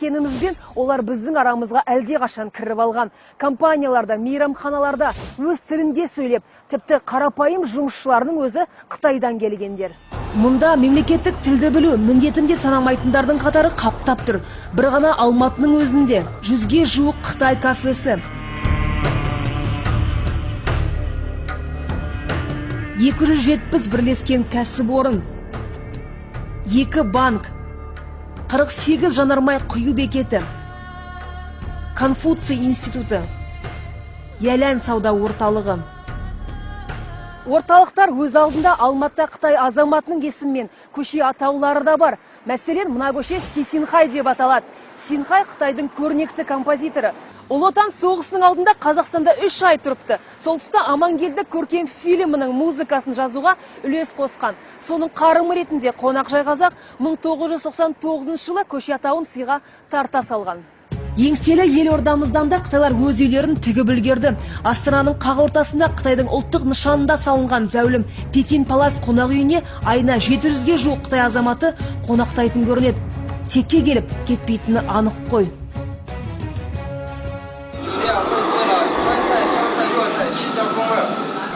Шешкенімізбен олар біздің арамызға әлдеқашан кіріп алған. Компанияларда, мейрамханаларда өз тілінде сөйлеп, тіпті қарапайым жұмысшыларының өзі Қытайдан келгендер. Мұнда мемлекеттік тілді білу міндетім деп санамайтындардың қатары қаптап тұр. Бір ғана Алматының өзінде 100-ге жуық Қытай кафесі, 270 бірлескен кәсіпорын, 2 банк, 48 жанармай құю бекеті, Конфуций институты, Ялян сауда орталығы. Орталықтар өз алдында Алматыда Қытай азаматының есімімен көше атаулары да бар. Мәселен, мына көше Синхай деп аталады. Синхай Қытайдың көрнекті композиторы. Ұлы Отан соғысының алдында Қазақстанда 3 ай тұрыпты. Сол тұста Амангелді көркем фильмінің музыкасын жазуға үлес қосқан. Соның қарымы ретінде қонақжай қазақ 1999 жылы көше атауын сыйға тарта салған. Еңселі елордамыздан да қытайлар өз үйлерін тігіп үлгерді. Астананың қақ ортасында Қытайдың ұлттық нышанында салынған зәулім Пекин Палас қонақ үйіне айына 700-ге жуық Қытай азаматы қонақтайтын көрінеді. Текке келіп кетпейтіні анық қой.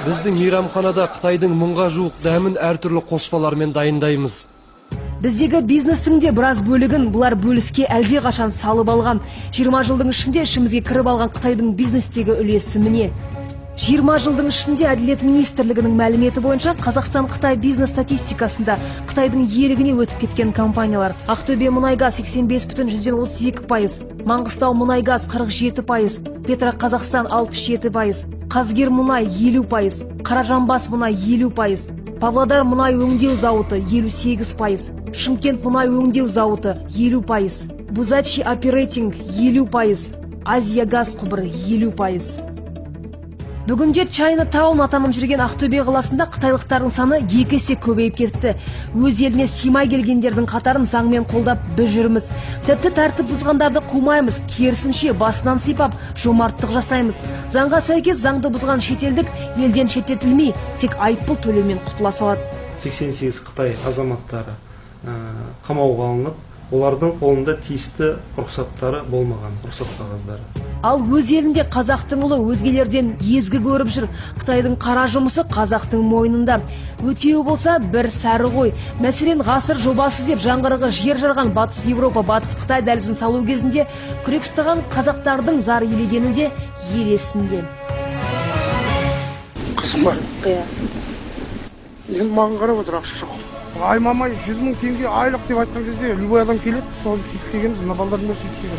Біздің мейрамханада Қытайдың 1000-ға жуық дәмін әртүрлі қоспалармен дайындаймыз. Біздегі бизнестің де біраз бөлігін бұлар бөліске әлдеқашан салып алған. 20 жылдың ішінде ішімізге кіріп алған Қытайдың бизнестегі үлесі міне. 20 жылдың ішінде Әділет министрлігінің мәліметі бойынша Қазақстан-Қытай бизнес статистикасында Қытайдың иелігіне өтіп кеткен компаниялар: Ақтөбе мұнайгаз 85,32%, Маңғыстау мұнайгаз 47%, Петро Қазақстан 67%, Қазгер мұнай 50%, Қаражанбас мұнай 50%, Павлодар мұнай өңдеу зауыты 58%, Шымкент мұнай өңдеу зауыты 50%, Бузачи оперейтинг 50%, Азия газ құбыры 50%. Бүгінде Чайна Таун атанып жүрген Ақтөбе қаласында қытайлықтардың саны 2 есе көбейіп кетті. Өз еліне сыймай келгендердің қатарын заңмен қолдап біз жүрміз. Тіпті тәртіп бұзғандарды қумаймыз, керісінше басынан сипап жомарттық жасаймыз. Заңға сәйкес заңды бұзған шетелдік елден шеттетілмей, тек айыппұл төлеумен құтыла салады. 88 Қытай азаматтары қамауға алынып, олардың қолында тиісті рұқсаттары болмаған, рұқсат қағаздары. Ал өз елінде қазақтың ұлы өзгелерден езгі көріп жүр. Қытайдың қара жұмысы қазақтың мойнында. Өтеуі болса бір сәрі ғой. Мәселен, ғасыр жобасы деп жаңғырығы жер жарған Батыс Европа, Батыс Қытай дәлізін салу кезінде күрек ұстаған қазақтардың зар елегені де ел есінде. Қызым бар. Иә. Енді маған қарап отыр, ақша жоқ. Ай мамай 100 000 теңге айлық деп айтқан кезде любой адам келеді, соны сөйтіп дегенбіз, мына балдардың бәрі сөйтіп деген.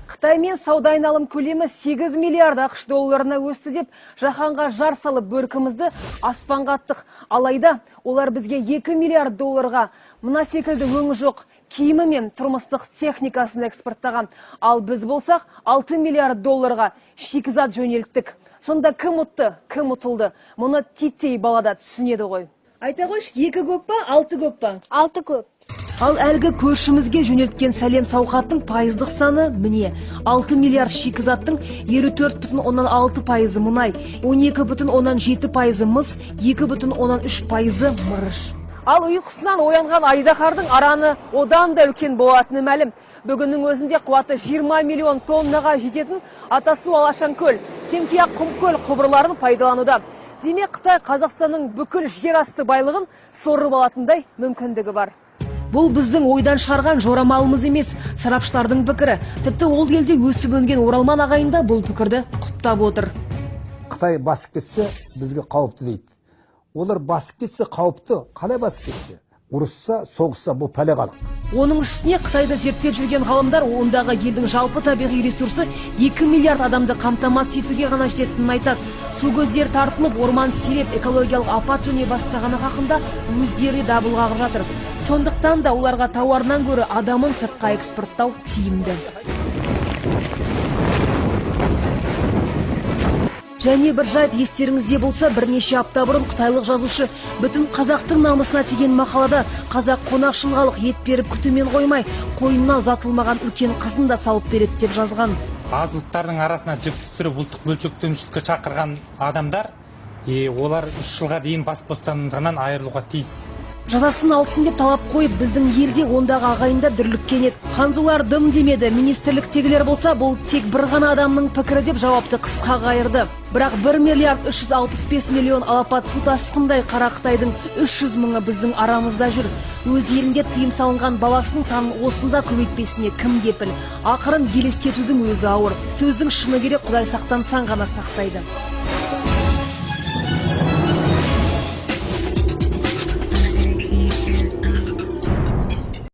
Қытаймен сауда айналым көлемі 8 миллиард ақш долларына өсті деп жаһанға жар салып бөркімізді аспанға аттық. Алайда олар бізге 2 миллиард долларға мына секілді өңі жоқ киімі мен тұрмыстық техникасын экспорттаған. Ал біз болсақ 6 миллиард долларға шикізат жөнелттік. Сонда кім ұтты, кім ұтылды? Мұны титтей балада түсінеді ғой. Айта қойшы, 2 көп па, 6 көп па? 6 көп. Ал әлгі көршімізге жөнелткен сәлем сауқаттың пайыздық саны міне. 6 миллиард шикізаттың 54,6% мұнай, 12,7% мыс, 2,3% мырыш. Ал ұйқысынан оянған айдаһардың араны одан да үлкен болатыны мәлім. Бүгіннің өзінде қуаты 20 миллион тоннаға жететін Атасу Алашанкөл, Кеңкияқ Құмкөл құбырларын пайдалануда. Демек, Қытай Қазақстанның бүкіл жер асты байлығын сорып алатындай мүмкіндігі бар. Бұл біздің ойдан шығарған жорамалымыз емес, сарапшылардың пікірі. Тіпті ол елде өсіп өнген оралман ағайын да бұл пікірді құптап отыр. Қытай басып кетсе бізге қауіпті дейді. Олар басып кетсе қауіпті, қалай басып кетсе? Ұрысса, соғысса бұл пәле халық. Оның үстіне Қытайды зерттеп жүрген ғалымдар ондағы елдің жалпы табиғи ресурсы 2 миллиард адамды қамтамасыз етуге ғана жететінін айтады. Су көздері тартылып, орман сиреп, экологиялық апат төне бастағаны хақында өздері дабыл қағып жатыр. Сондықтан да оларға тауарынан гөрі адамын сыртқа экспорттау тиімді. Және бір жайт естеріңізде болса, бірнеше апта бұрын қытайлық жазушы бүтін қазақтың намысына тиген мақалада қазақ қонақшылғалық ет беріп күтумен қоймай, қойнына ұзатылмаған үлкен қызын да салып береді деп жазған. Аз ұлттардың арасына жіп түсіріп, ұлттық бөлшектенушілікке шақырған адамдар, олар 3 жылға дейін бас бостандығынан айырылуға тиіс. Жазасын алсын деп талап қойып, біздің елде ондағы ағайындар дүрліккен еді. Ханзулар дым демеді. Министрліктегілер болса, бұл тек бір ғана адамның пікірі деп жауапты қысқа қайырды. Бірақ 1 миллиард 365 миллион алапат су тасқындай қара қытайдың 300 мыңы біздің арамызда жүр. Өз елінде тыйым салынған баласының санын осында көбейтпесіне кім кепіл? Ақырын елестетудің өзі ауыр. Сөздің шыны керек, Құдай сақтансаң ғана сақтайды.